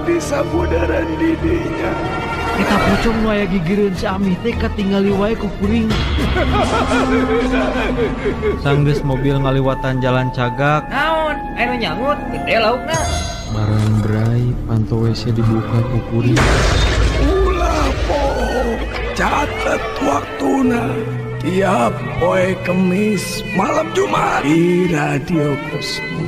di sabudaran didinya. Eta pocong nu aya gigireun si Amih teh katingali wae ku kuring. Sanggeus mobil ngaliwatan jalan cagak. Naon? Aya nu nyangut, gede laukna. Barang bray panto WC dibuka ku kuring. Ulah poho, catet waktuna tiap poe Kemis malam Jumat di Radio Kosmo.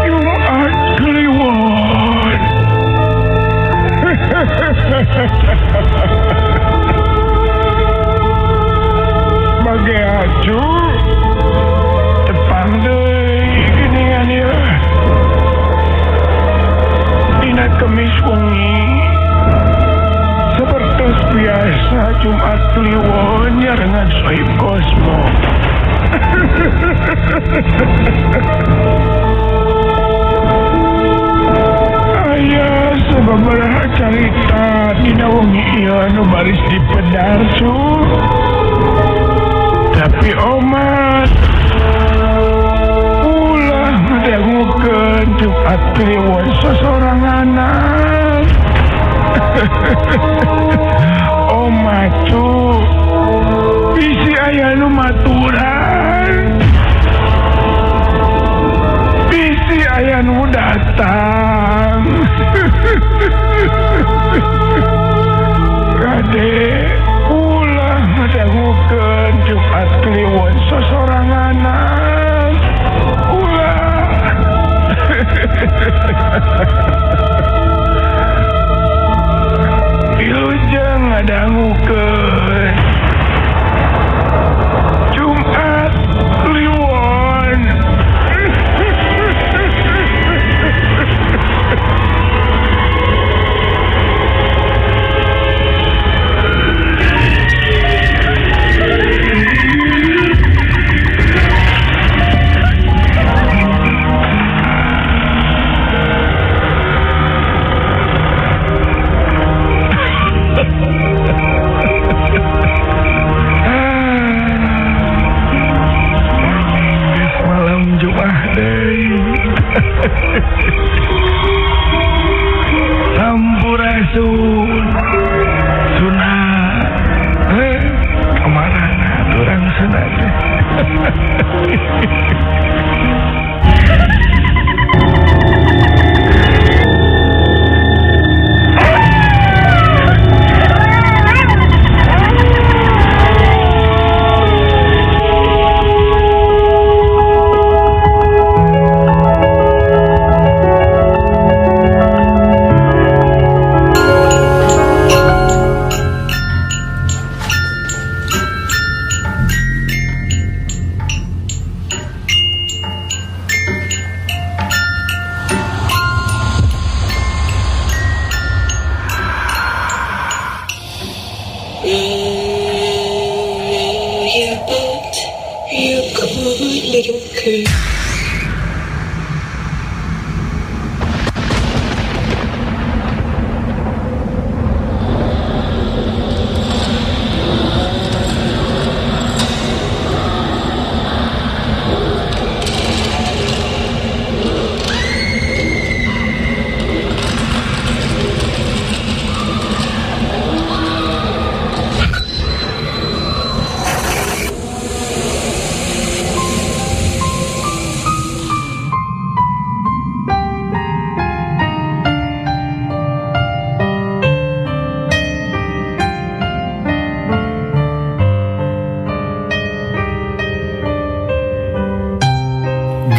Jumat Kliwon. Bagi acu tepang deui geuningan ieu. Dina Kemis wengi seperti biasa Jumat Kliwon nyarengan Sohib Kosmo. Aya sababaraha carita dina wengi ieu anu baris dipedar su. Tapi omat ulah ngadangukeun Jumat Kliwon sosoranganan. Omat cu bisi aya nu maturan, bisi aya nu datang. Kade ulah ngadangukeun Jumat Kliwon sosoranganan. Ulah. Wilujeng ngadangukeun Jumat Kliwon. Malam Jumat deui. Sampurasun. Suna. Kamarana urang suna teh. Row your boat, you good little girl.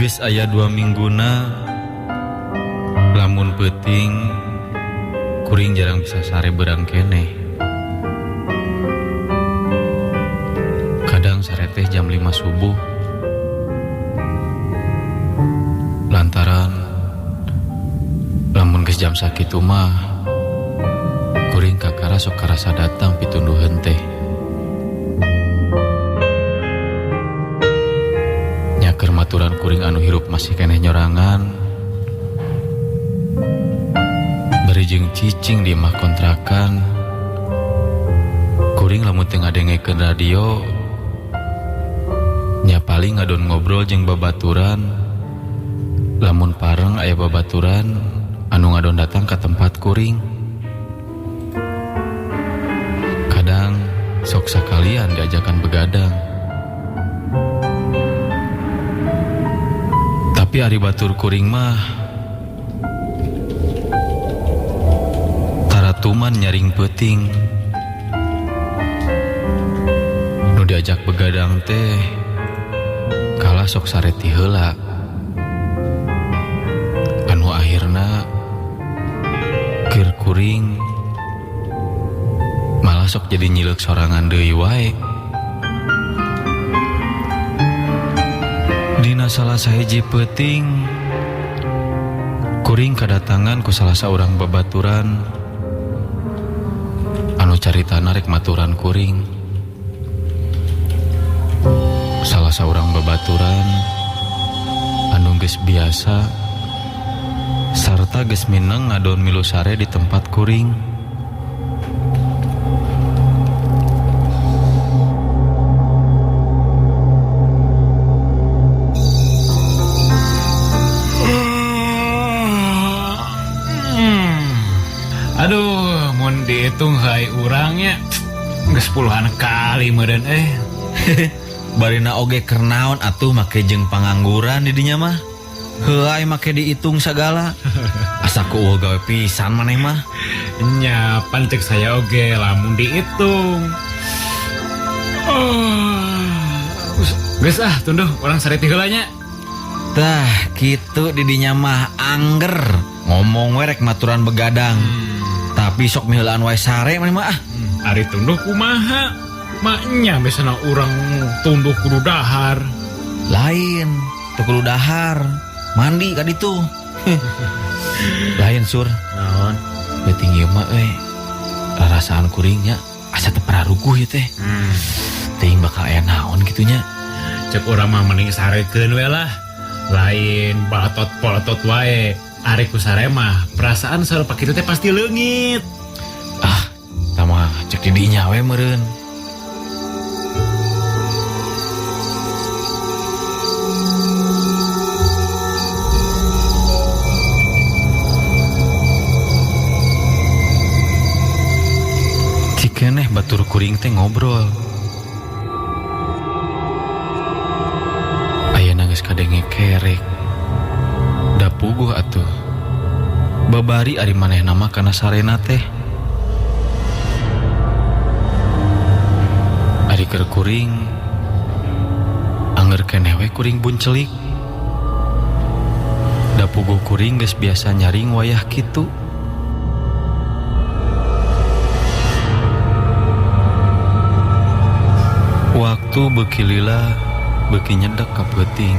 Geus aya 2 mingguna lamun peuting kuring jarang bisa sare beurang keneh. Kadang sare teh jam 5 subuh. Lantaran lamun geus jam sakitu mah kuring kakara sok karasa datang pitunduheun teh. Nyaker maturan kuring anu hirup masih keneh nyorangan. Bari jeung cicing di imah kontrakan. Kuring lamun teu ngadengekeun radio nya paling ngadon ngobrol jeung babaturan. Lamun pareng aya babaturan anu ngadon datang ka tempat kuring. Kadang sok sakalian diajakan begadang. Tapi ari batur kuring mah taratuman nyaring peuting. Nu diajak begadang teh kalah sok sareti heula. Anu akhirna keur kuring malah sok jadi nyileuk sorangan deui wae. Dina salah sahiji peuting kuring kadatangan ku salah saurang babaturan anu caritana rek maturan kuring. Salah saurang babaturan anu geus biasa sarta geus mineng ngadon milu sare di tempat kuring. Aduh, mun dihitung hai urangnya geus puluhan kali meureun Barina oge keur naon atuh make jeung pangangguran di dinya mah. Heuay make dihitung sagala. Asa ku eueuh gawe pisan maneh mah. Nya pan cek saya oge lamun dihitung. Oh, geus ah tunduh urang sareti heula nya. Tah kitu di dinya mah angger ngomong we rek maturan begadang. Tapi sok miheulaan wae sare maneh mah ah. Ari tunduh kumaha? Maknya misalnya urang tunduh kudu dahar. Lain, teu kudu dahar. Mandi ka ditu. Lain sur. Naon? Beuting ieu mah euy. Rarasaan kuringnya asa teu pararuguh ieu teh. Teuing bakal aya naon kitu nya. Cek urang mah mending sarekeun we lah. Lain balatot-balatot wae. Ari ku sare mah perasaan sarupa kitu teh pasti leungit. Ah, tah mah cek di dinya we meureun. Cikeneh batur kuring teh ngobrol. Aya geus kadenge kerek. Da puguh atuh. Babari ari manehna mah kana sarena teh. Ari keur kuring anger keneh we kuring buncelik. Da puguh kuring geus biasa nyaring wayah kitu. Waktu beuki lila beuki nyedek ka peuting.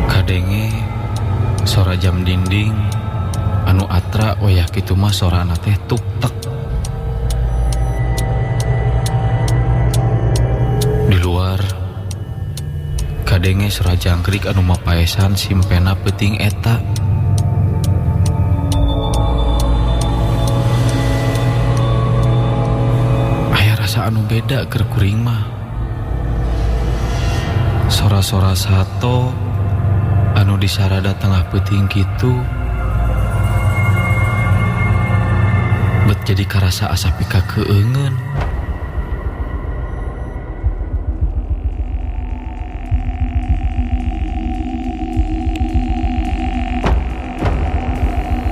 Kadenge sora jam dinding anu atra wayah kitu mah sorana teh tuk tek. Di luar kadenge sora jangkrik anu mapaesan simpena peuting eta. Aya rasa anu beda keur kuring mah. Sora-sora sato anu disarada tengah peuting kitu bet jadi karasa asa pika keungeun.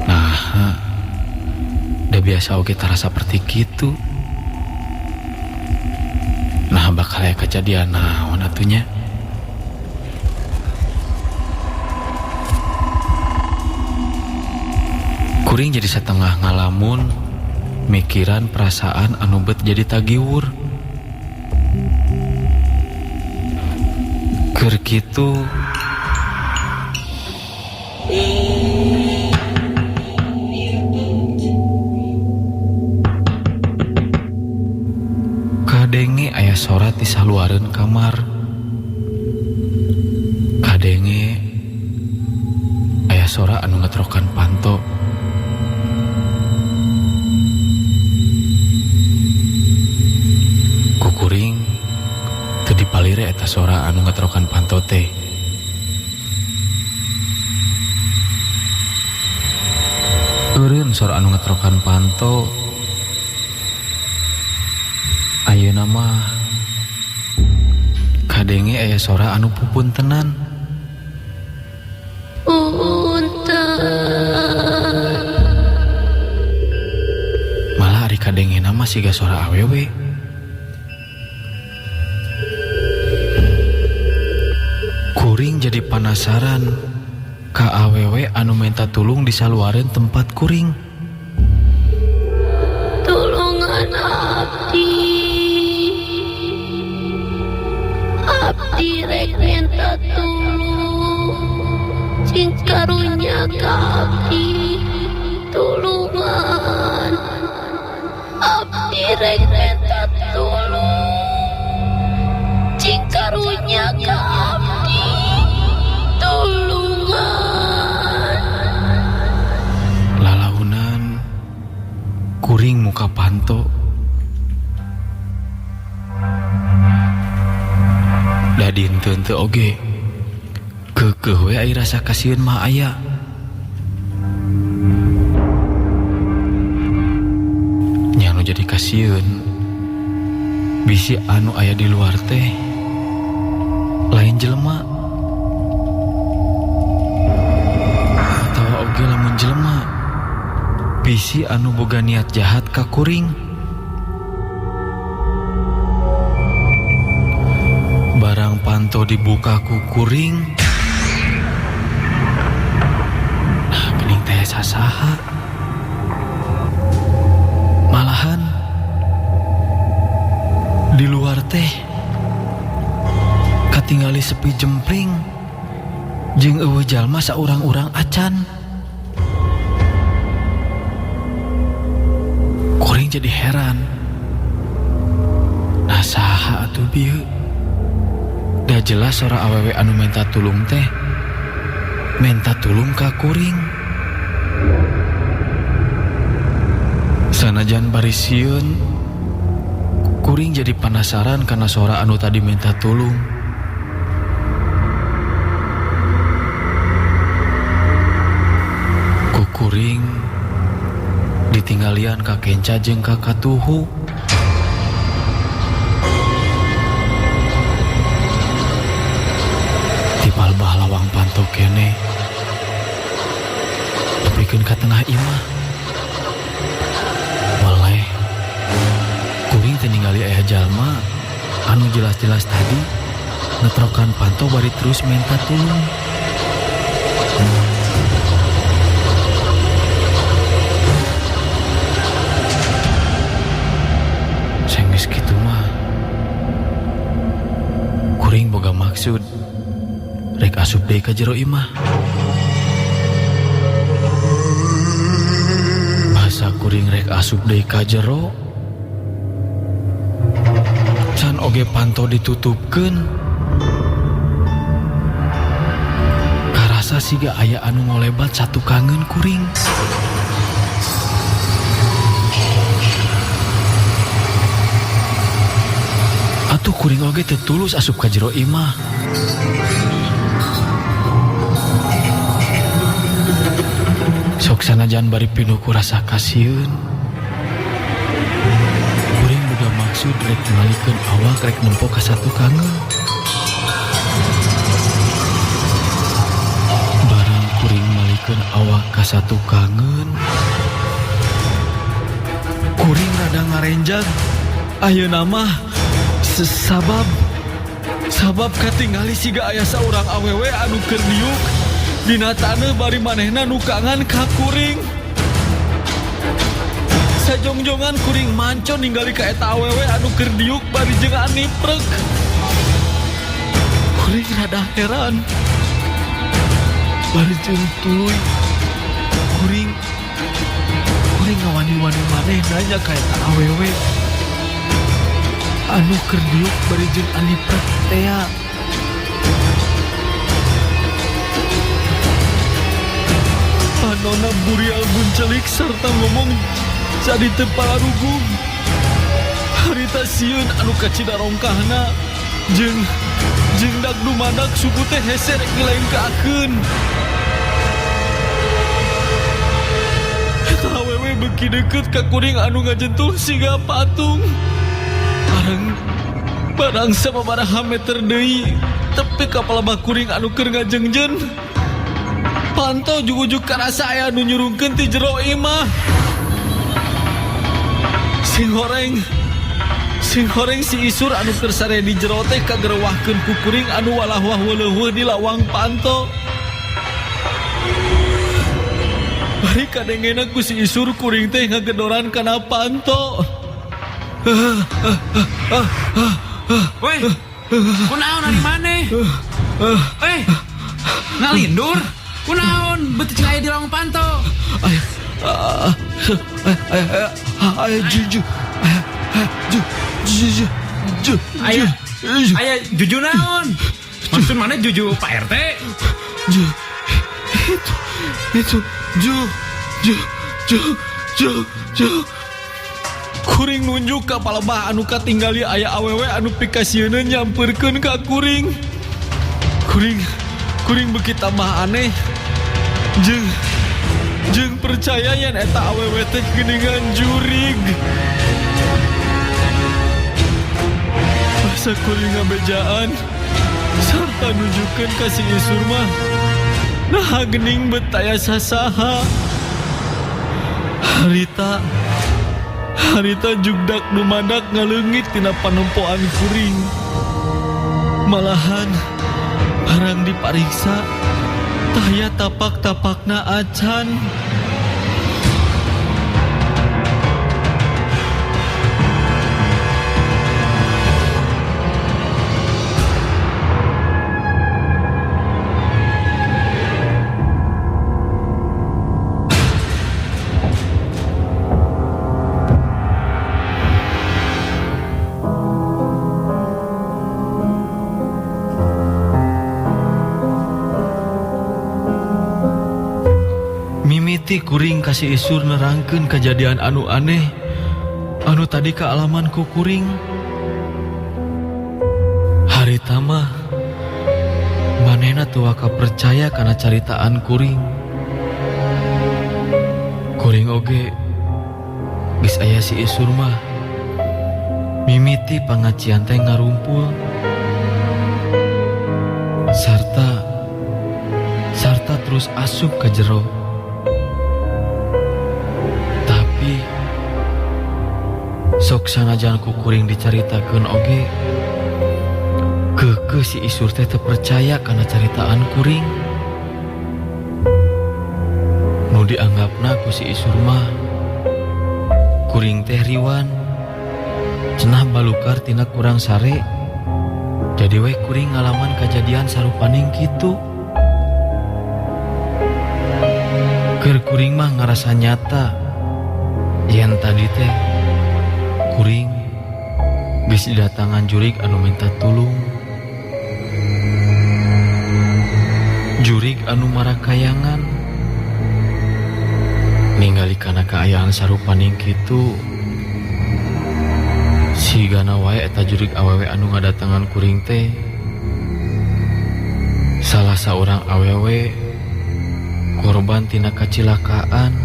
Nah, da biasa oge tarasa seperti kitu. Nah, bakal aya kejadian naon atunya. Kuring jadi setengah ngalamun mikiran perasaan anu bet jadi tagiwur. Keur kitu kadenge aya sora ti saluareun kamar. Kadenge aya sora anu ngetrokan panto. sora anu ngetrokan panto teh. Eureun sora anu ngetrokan panto. Ayeuna mah kadenge aya sora anu pupuntenan. Punten. Malah ari kadengena mah siga sora awewe. Kuring jadi penasaran ka awewe anu minta tulung disaluareun tempat kuring. Tulungan abdi. Abdi rek minta tulung. Cing karunya ka abdi. Tulungan. Abdi rek minta tulung. Cing karunya ka abdi. Tulungan. Lalaunan kuring muka panto. Da dinten teu oge. Keukeuh we ai rasa kasieun mah aya. Nya anu jadi kasieun bisi anu aya di luar teh lain jelema. Atawa oge lamun jelema bisi anu boga niat jahat ka kuring. Barang panto dibuka ku kuring. Nah, geuning teh sasaha. Malahan di luar teh katingali sepi jempling jeung eueuh jalma saurang-urang acan. Kuring jadi heran. Nah saha atuh bieu? Da jelas sora awewe anu minta tulung teh minta tulung ka kuring. Sanajan bari sieun, kuring jadi penasaran karena sora anu tadi minta tulung. Ku kuring ditinggalian ka kenca jeung ka katuhu. Tipal bah lawang panto kene nepikeun ka tengah imah. Weleh kuring teh ningali aya jalma anu jelas-jelas tadi ngetrokan panto bari terus minta tulung. Senggeus kitu mah kuring boga maksud rek asup deui ka jero imah. Basa kuring rek asup deui ka jero, can oge panto ditutupkeun. Karasa siga aya anu ngolebat satukangeun kuring. Atuh kuring oge teu tulus asup ka jero imah. Sok sanajan bari pinuh ku rasa kasieun, kuring boga maksud rek ngalikeun awak rek nempo ka satukangeun. Barang kuring malikeun awak ka satukangeun, kuring rada ngarenjag. Ayeuna mah sabab katingali siga aya saurang awewe anu keur diuk dina taneuh bari manehna nukangan ka kuring. Sajongjongan kuring manco ningali ka eta awewe anu keur diuk bari jeung aniprek. Kuring rada heran. Bari jeung tuluy kuring ngawani-wani manehna nya ka eta awewe anu keur diuk bari jeung aniprek tea. Panona burial buncelik serta ngomong jadi teu pararuguh. Harita sieun anu kacida rongkahna. Jeung jeung dak dumadak suku teh hese rek dilengkakeun. Eta awewe beuki deukeut ka kuring anu ngajentul siga patung. Barang barang sababaraha meter deui tepi ka palebah kuring anu keur ngajengjen. Panto ujug-ujug karasa aya anu nyurungkeun ti jero imah. Sing horeng si Isur anu keur sare di jero teh kagerewahkeun ku kuring anu walahwah weuleuheuh di lawang panto. Bari kadengena ku si Isur kuring teh ngagedoran kana panto. Weh, kunaon ari maneh? Ngalindur? Kunaon beuti cenah aya di lawang panto? Aya juju. Aya juju naon? Maksud mana juju Pak RT? Ju itu ju ju ju ju ju. Kuring nunjuk ka palebah anu katinggali aya awewe anu pikasieun nyamperkeun ka kuring. Kuring beuki tambah aneh. Jeung percaya yen eta awewe teh geuningan jurig. Basa kuring ngabejaan sarta nunjukkeun ka si Isur mah. Nah geuning bet aya sasaha. Harita jugdak dumadak ngaleungit tina panempoan kuring. Malahan barang dipariksa taya tapak-tapakna acan. Mimiti kuring kasih Isur nerangkeun kejadian anu aneh anu tadi kaalaman ku kuring. Harita mah manehna teu waka percaya kana caritaan kuring. Kuring oge geus aya si Isur mah mimiti pangajian teh ngarumpul sarta terus asup ka jero. Sok sanajan ku kuring dicaritakeun oge keukeuh si Isur teh teu percaya kana caritaan kuring. Nu dianggapna ku si Isur mah kuring teh riwan cenah balukar tina kurang sare, jadi we kuring ngalaman kajadian sarupaning kitu. Keur kuring mah ngarasa nyata yen tadi teh kuring geus didatangan jurig anu minta tulung. Jurig anu marakayangan. Ningali kana kaayaan sarupaning kitu, sigana wae eta jurig awewe anu ngadatangan kuring teh salah saurang awewe korban tina kacilakaan.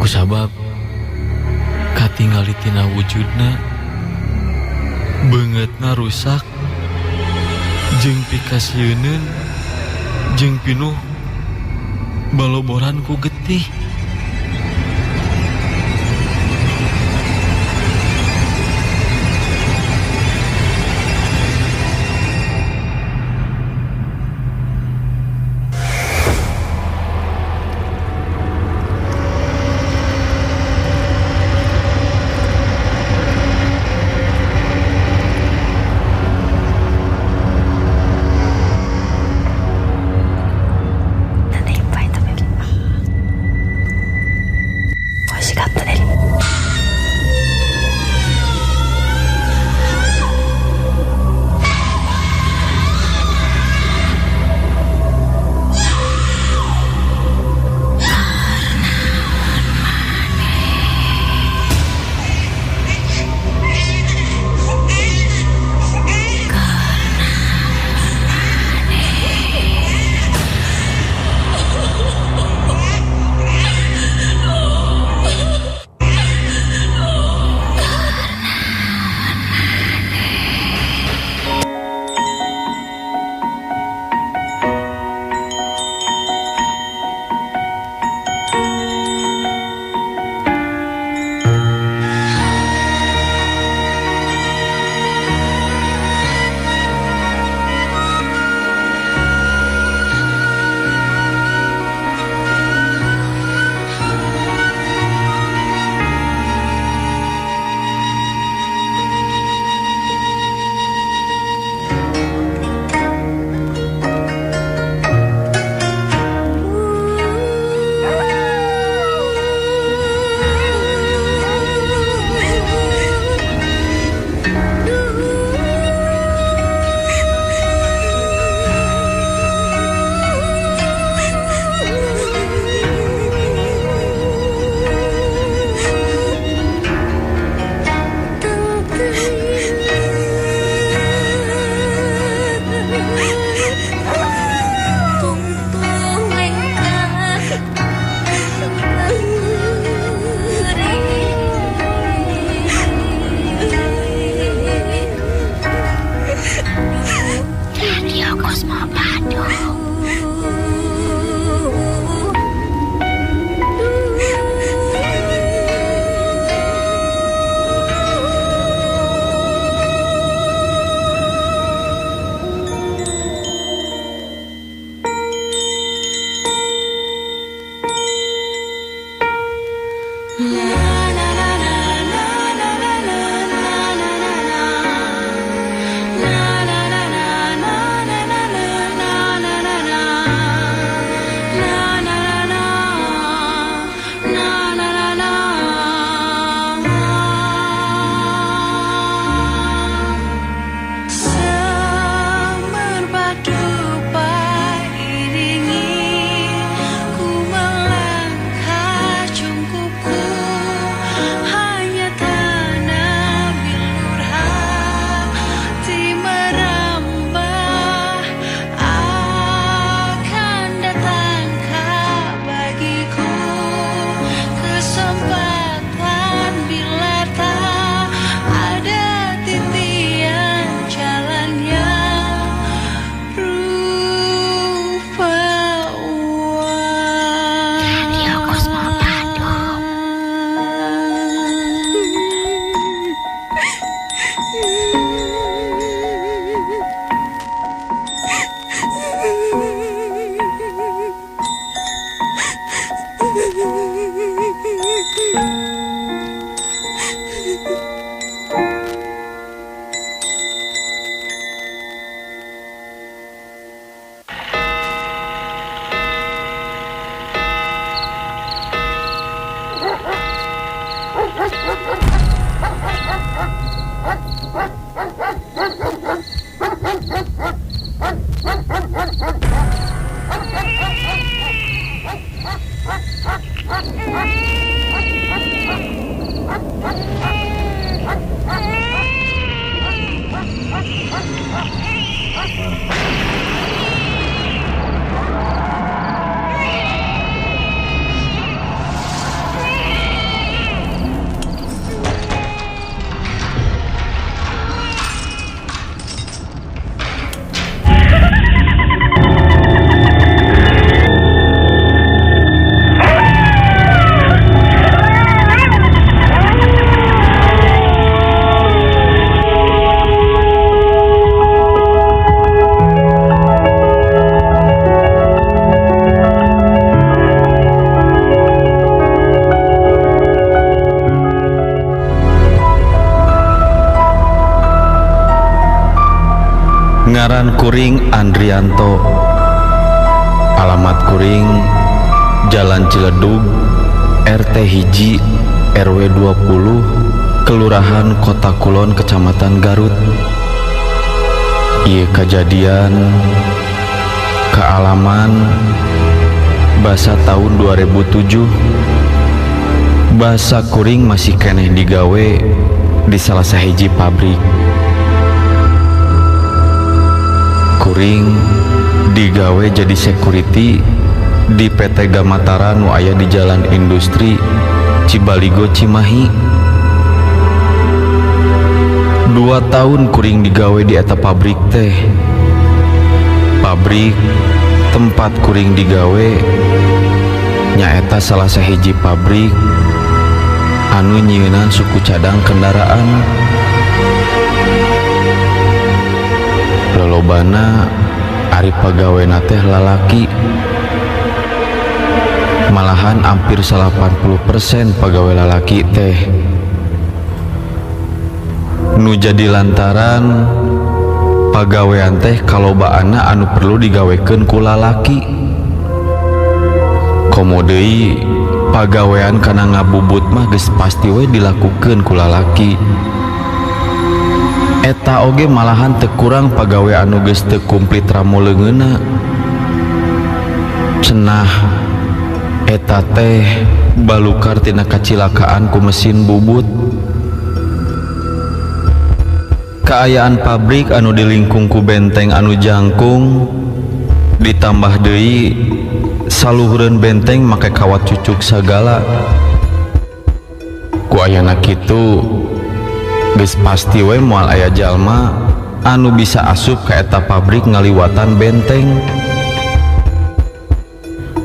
Kusabab katingali tina wujudna beungeutna rusak jeung pikasieun jeung pinuh baloboran ku getih. Ngaran kuring Andrianto, alamat kuring Jalan Ciledug RT 1 RW 20 Kelurahan Kota Kulon, Kecamatan Garut. Ieu kajadian kealaman basa tahun 2007. Basa kuring masih keneh digawe di salah sahiji pabrik. Kuring digawe jadi security di PT Gamatara nu aya di Jalan Industri Cibaligo, Cimahi. 2 tahun kuring digawe di eta pabrik teh. Pabrik tempat kuring digawe nyaeta salah sahiji pabrik anu nyieunan suku cadang kendaraan. Lolobana ari pagawena teh lalaki, malahan hampir 80% pagawe lalaki teh. Nu jadi lantaran pagawean teh kalobaanna anu perlu digawekeun ku lalaki. Komo deui pagawean kana ngabubut mah geus pasti we dilakukeun ku lalaki. Eta oge malahan teu kurang pagawe anu geus teu kumplit ramo leungeunna. Cenah eta teh balukar tina kacilakaan ku mesin bubut. Kaayaan pabrik anu dilingkung ku benteng anu jangkung, ditambah deui saluhureun benteng make kawat cucuk sagala. Ku ayana kitu geus pasti we moal aya jalma anu bisa asup ka eta pabrik ngaliwatan benteng.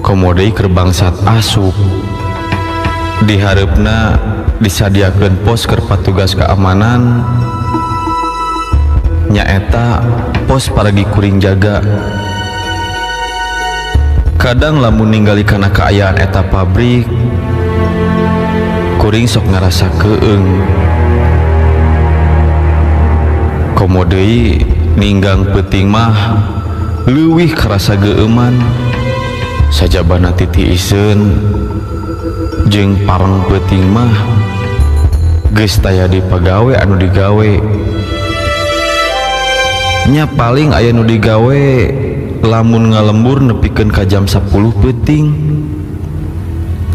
Komo deui keur bangsat asup, dihareupna disadiakeun pos keur patugas keamanan, nyaeta pos paragi kuring jaga. Kadang lamun ningali kana kaayaan eta pabrik, kuring sok ngarasa keung. Komo deui ninggang peuting mah leuwih karasa geueuman. Sajabana titiiseun jeung pareng peuting mah geus taya di pagawe anu digawe. Nya paling aya nu digawe lamun ngalembur nepikeun ka jam 10 peuting.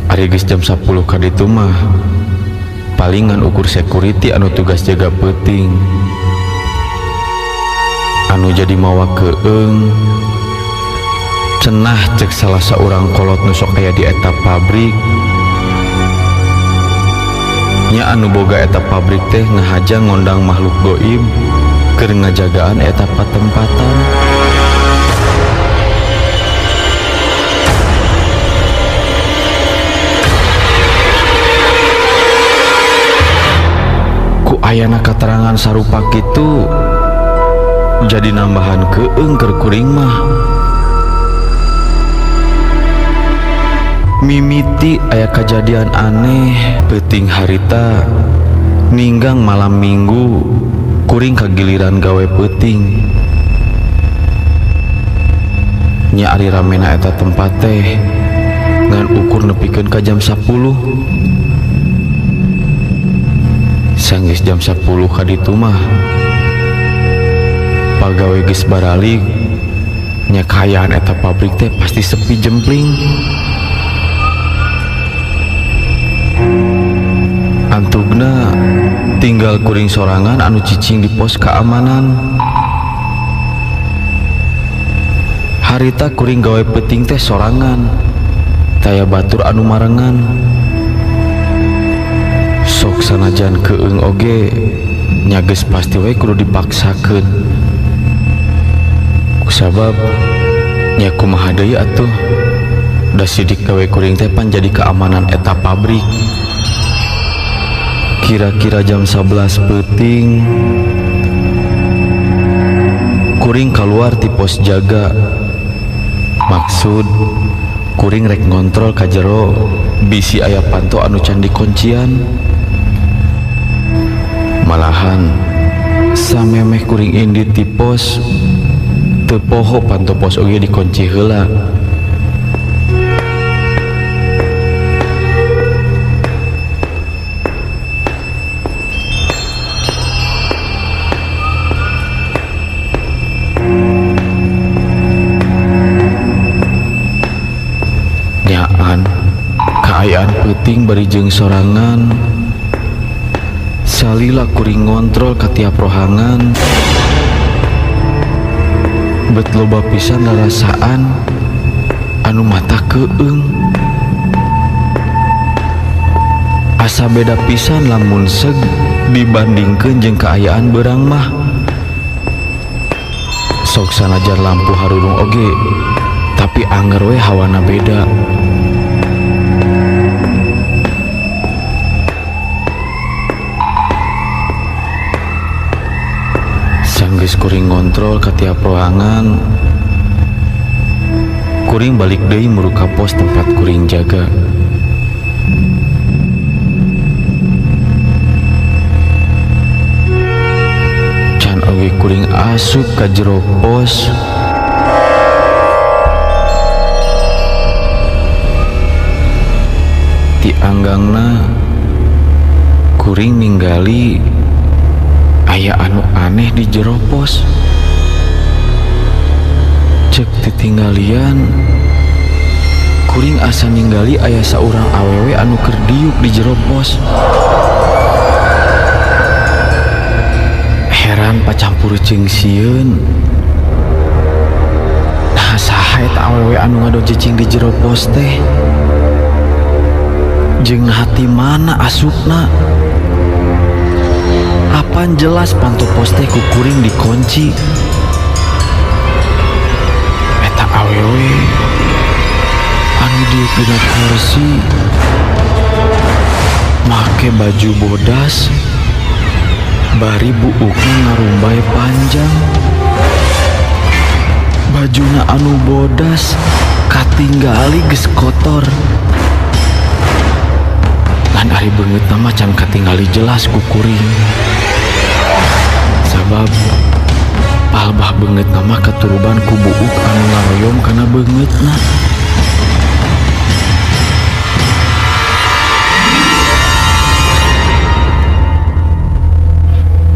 Ari geus jam 10 ka ditu mah palingan ukur security anu tugas jaga peuting. Anu jadi mawa keung cenah cek salah saurang kolot nu sok aya di eta pabrik. Nya anu boga eta pabrik teh ngahaja ngondang makhluk goib keur ngajagaan eta patempatan. Ku ayana katerangan sarupa kitu jadi nambahan keung keur kuring mah. Mimiti aya kajadian aneh peuting harita ninggang malam minggu kuring kagiliran gawe peuting. Nya ari ramena eta tempat teh ngan ukur nepikeun ka jam 10. Sanggeus jam 10 ka ditu mah pagawe geus baralik nya, kaayaan eta pabrik teh pasti sepi jempling. Antugna tinggal kuring sorangan anu cicing di pos keamanan. Harita kuring gawe peuting teh sorangan, taya batur anu marengan. Sok sanajan keung oge nya geus pasti we kudu dipaksakeun, kusabab nya kumaha deui atuh, da sidik gawe kuring teh pan jadi keamanan eta pabrik. Kira-kira jam 11 peuting kuring keluar ti pos jaga. Maksud kuring rek ngontrol ka jero bisi aya panto anu can dikuncian. Malahan samemeh kuring indit ti pos, teu poho panto pos oge dikunci heula. Nyaan kaayaan peuting bari jeung sorangan, salila kuring ngontrol ka tiap rohangan, bet loba pisan rarasaan anu mata keung. Asa beda pisan lamun seg dibandingkeun jeung kaayaan beurang mah. Sok sanajan lampu harurung oge, tapi anger we hawana beda. Sanggeus kuring ngontrol ka tiap ruangan, kuring balik deui muru ka pos tempat kuring jaga. Can oge kuring asup ka jero pos, ti anggangna kuring ninggali aya anu aneh di jero pos. Cek titinggalian kuring asa ninggali aya saurang awewe anu keur diuk di jero pos. Heran pacampur jeung sieun. Nah, saha eta awewe anu ngadon cicing di jero pos teh? Jeung hati mana asupna? Apan jelas panto pos teh ku kuring dikunci. Eta awewe anu diuk dina kursi, make baju bodas, bari buukna ngarumbay panjang. Bajuna anu bodas katinggali geus kotor. Lan ari beungeutna mah can katinggali jelas ku kuring, sabab palbah beungeutna mah katuruban ku buuk anu ngaroyom kana beungeutna.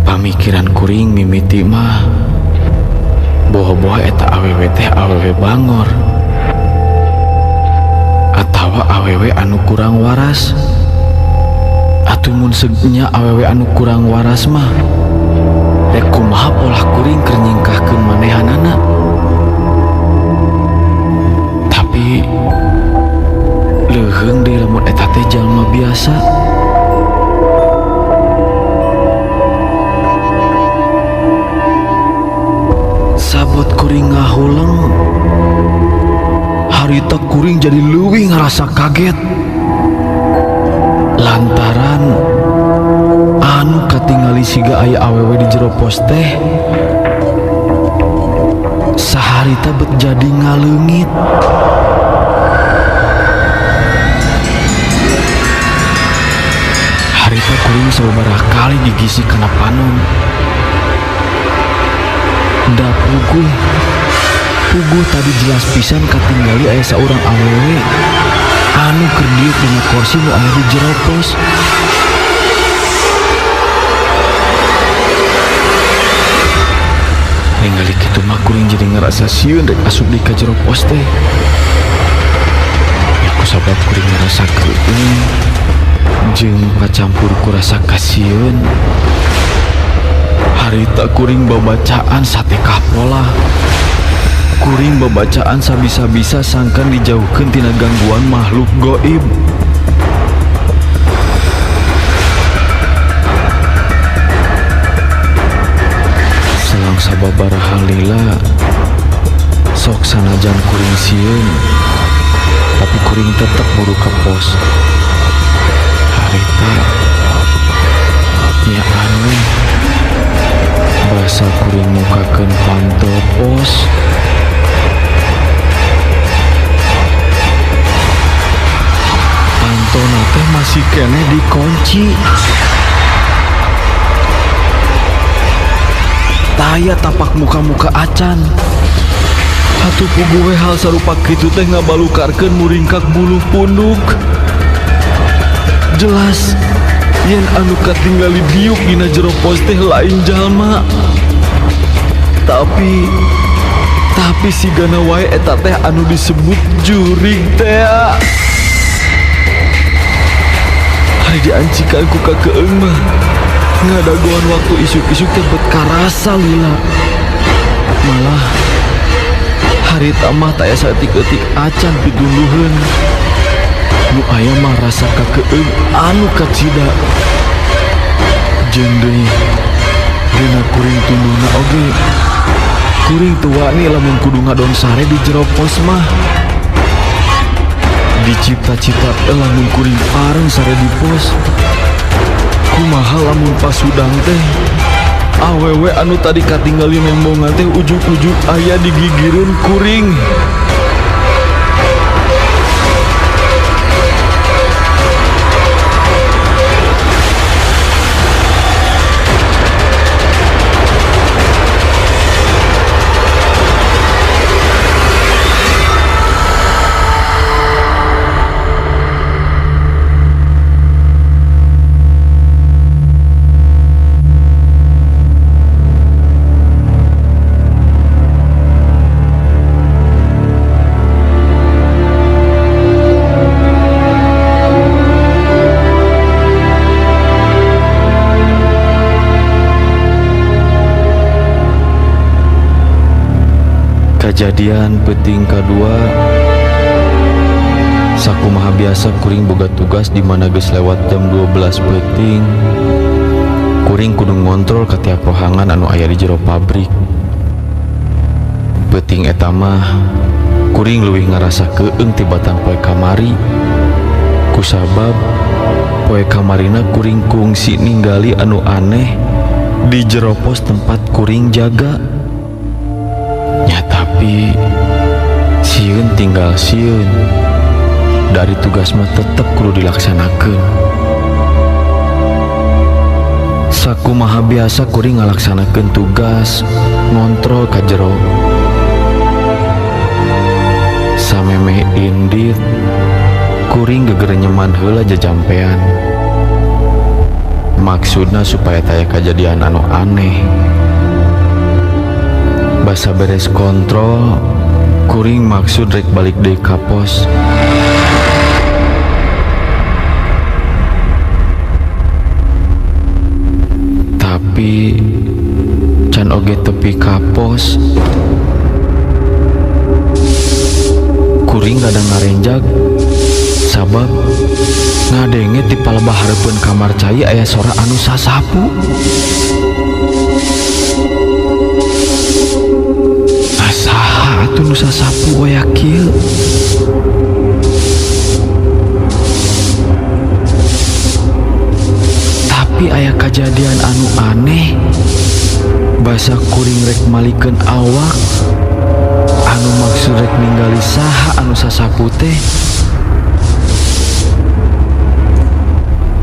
Pamikiran kuring mimiti mah boho-boho eta awewe teh awewe bangor atawa awewe anu kurang waras. Atuh mun segnya awewe anu kurang waras mah, rek kumaha polah kuring keur nyingkahkeun manehanana? Tapi leuheung deui lamun eta teh jalma biasa. Sabot kuring ngahuleng, harita kuring jadi leuwih ngarasa kaget lantaran anu katingali siga aya awewe di jero pos teh saharita bet jadi ngaleungit. Harita kuring sababaraha kali digisi kana panon. Da puguh puguh tadi jelas pisan katinggali aya saurang awewe anu keur diuk dina kursi nu aya di jero pos. ngarasa sieun rek asup di ka jero pos teh. Ya kusabab kuring ngarasa keueung jeung kacampur ku rasa kasieun. Harita kuring babacaan satekah pola. Kuring babacaan sabisa-bisa sangkan dijauhkeun tina gangguan makhluk goib. Selang sababaraha lila, sok sanajan kuring sieun, tapi kuring tetep buru ka pos. Harita nya aneh, basa kuring mukakeun panto pos. Pantona teh masih keneh dikunci. Taya tapak muka-muka acan. Atuh puguh we hal sarupa kitu teh ngabalukarkeun muringkak bulu punduk. Jelas yen anu katinggali diuk dina jero pos teh lain jalma. Tapi sigana wae eta teh anu disebut jurig teh. Hari diancikan ku kakeung mah ngadagoan waktu isuk-isuk teh bet karasa lila. Malah harita mah taya saeutik-eutik acan pitunduheun. Nu aya mah rasa kakeung anu kacida. Jeung deui dina kuring tunduhna oge. Kuring teu wani lamun kudu ngadon sare di jero pos mah. Dicipta-cipta lamun kuring pareng sare di pos. Kumaha lamun pas hudang teh awewe anu tadi katinggali nembongan teh ujug-ujug aya digigireun kuring. Kejadian peuting kadua, sakumaha biasa kuring boga tugas di mana geus lewat jam 12 peuting. Kuring kudu ngontrol ka tiap rohangan anu aya di jero pabrik. Peuting eta mah kuring leuwih ngarasa keueung tibatan poe kamari. Kusabab poe kamarina kuring kungsi ninggali anu aneh di jero pos tempat kuring jaga. Ya tapi sieun tinggal sieun, dari tugas mah tetep kudu dilaksanakeun. Sakumaha biasa kuring ngalaksanakeun tugas ngontrol ka jero. Samemeh indit kuring gegerenyeman heula jajampean. Maksudna supaya taya kajadian anu aneh. Basa beres kontrol, kuring maksud rek balik deui ka pos. Tapi can oge tepi ka pos, kuring kadang ngarenjag sabab ngadenge ti palebah hareupeun kamar cai aya sora anu sasapu. Saha atuh nu sasapu waya kieu? Tapi aya kajadian anu aneh. Basa kuring rek malikeun awak anu maksud rek ninggali saha anu sasapu teh.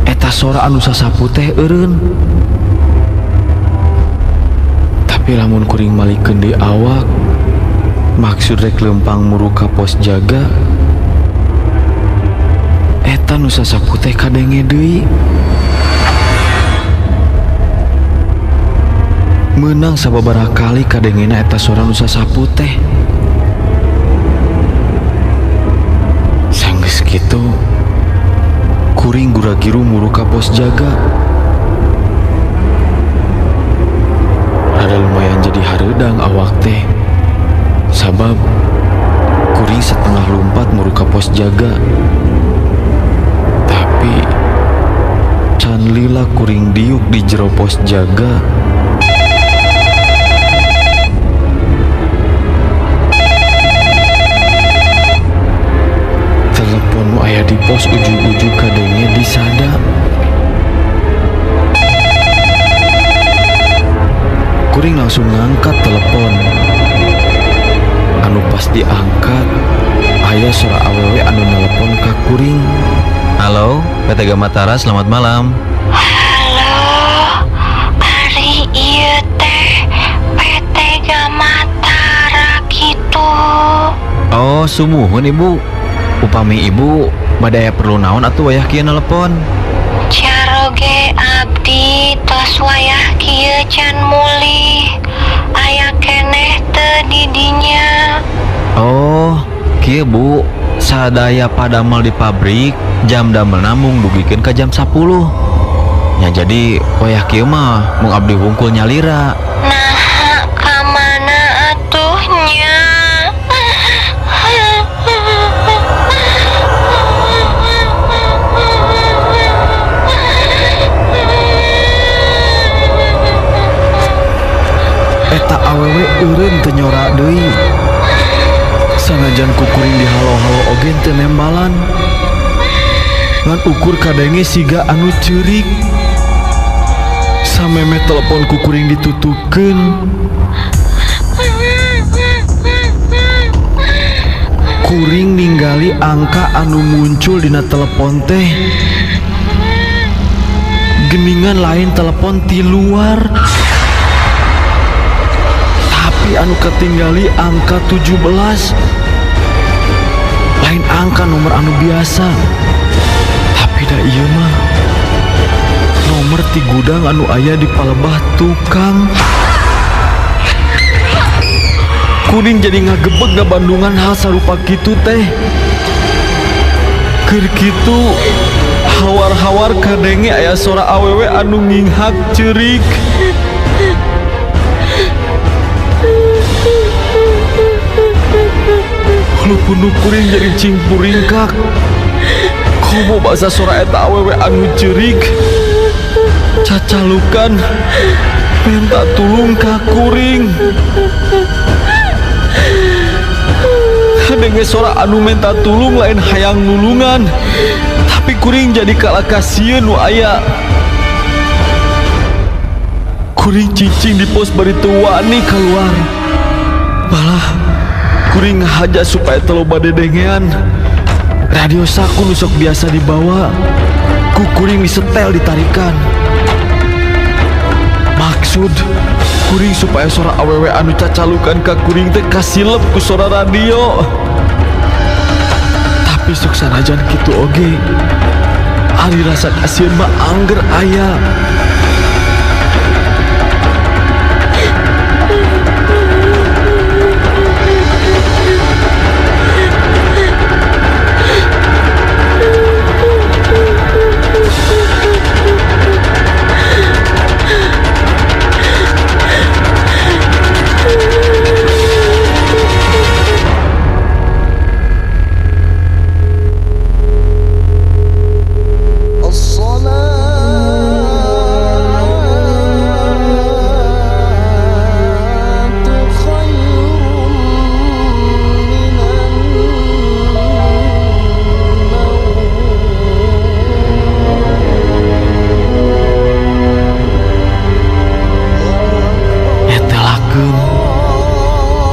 Eta sora anu sasapu teh eureun. Tapi lamun kuring malikeun deui awak maksud rek lempang muru ka pos jaga, eta nu sasapu teh kadenge deui. Meunang Beunang sababaraha kali kadengena eta sora nu sasapu teh. Sanggeus kitu kuring gura-giru muru ka pos jaga. Rada lumayan jadi hareudang awak teh. Sabab kuring setengah lumpat muru ka pos jaga. Tapi can lila kuring diuk di jero pos jaga. Telepon nu aya di pos ujug-ujug kadenge disada. Kuring langsung ngangkat telepon. Anu pas diangkat aya sora awewe anu nelepon ka kuring. Halo, PT Gamatara, selamat malam. Halo, ari ieu teh PT Gamatara kitu. Oh, sumuhun ibu. Upami ibu bade aya perlu naon atuh wayah kieu nelepon? Caroge abdi tos wayah kieu can mulih. Aya keneh teu di dinya? Oh, kieu bu. Sadaya padamel di pabrik jam damelna mung dugikeun ka jam 10. Nya jadi wayah kieu mah mung abdi wungkul nyalira. Naha ka mana atuh nya? Eta awewe eureun teu nyora deui. Sanajan ku kuring dihalo-halo oge teu nembalan. Ngan ukur kadenge siga anu ceurik. Samemeh telepon ku kuring ditutupkeun. Kuring ninggali angka anu muncul dina telepon teh. Geningan lain telepon ti luar. Tapi anu ketinggali angka 17. Lain angka nomor anu biasa. Tapi da ieu mah nomor ti gudang anu aya di palebah tukang. Kuring jadi ngagebeg ngabandungan hal sarupa kitu teh. Keur kitu hawar-hawar kadenge aya sora awewe anu nginghak ceurik. Hulu punuk kuring jadi cingpuringkak. Komo basa sora eta awewe anu ceurik. Cacalukan minta tulung ka kuring. Kadenge sora anu minta tulung lain hayang nulungan, tapi kuring jadi kalah kasieun nu aya. Kuring cicing di pos bari teu wani keluar. Malah kuring ngahaja supaya teu loba dedengean. Radio saku nu sok biasa dibawa ku kuring disetel ditarikan. Maksud kuring supaya sora awewe anu cacalukan ka kuring teh kasilep ku sora radio. Tapi sok sanajan kitu oge, ari rasa kasieun mah angger aya.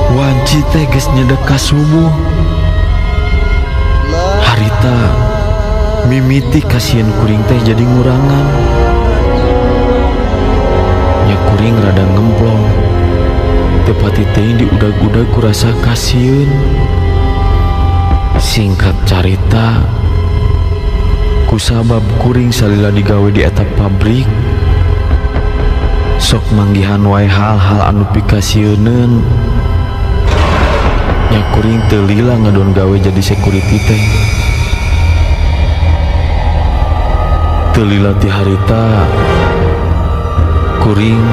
Wanci teh geus nyedek ka subuh. Harita mimiti kasieun kuring teh jadi ngurangan. Nya kuring rada ngemplong. Teu pati teuing diudag-udag ku rasa kasieun. Singkat carita, kusabab kuring salila digawe di eta pabrik, Sok manggihan wae hal-hal anu pikasieuneun. Nya kuring teu lila ngadon gawe jadi security teh. Teu lila ti harita kuring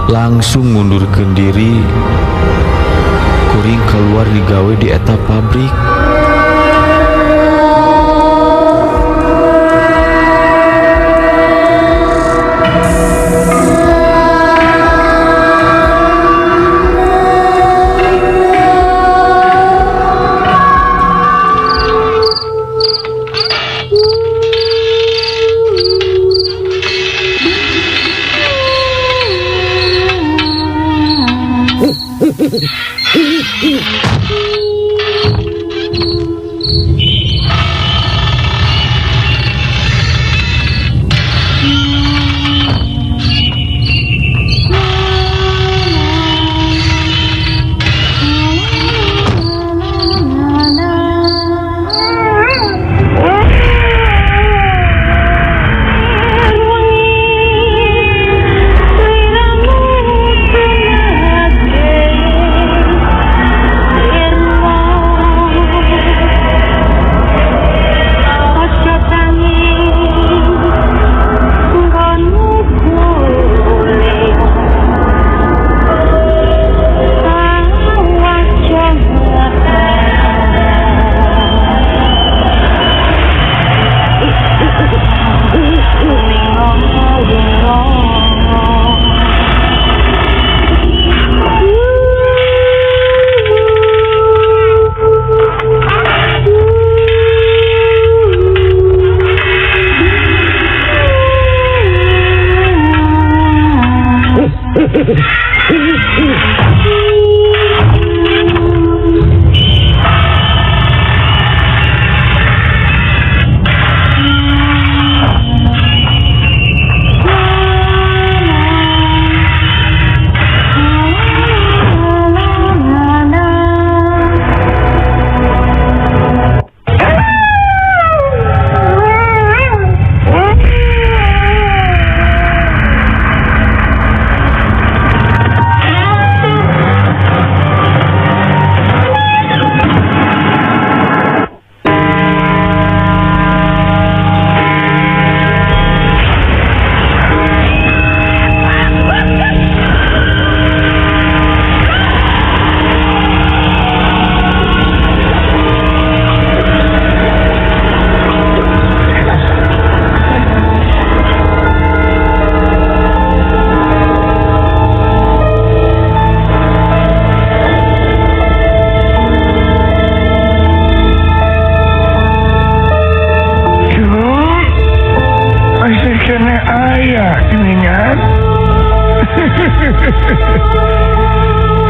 langsung ngundurkeun diri. Kuring keluar digawe di eta pabrik.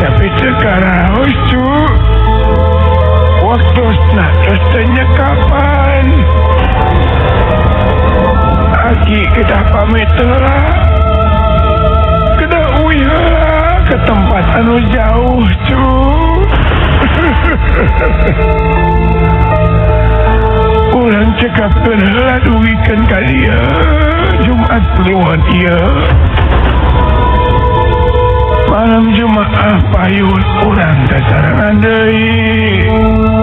Tapi sekarang cu, waktu tanya kapan? Aki kita pamit lah, kita uyah ke tempat anu jauh cu. Urang cekapkeun heula duwikeun ka dieu Jumat Kliwon ieu. Malam Jumaah payun urang sasarengan deui.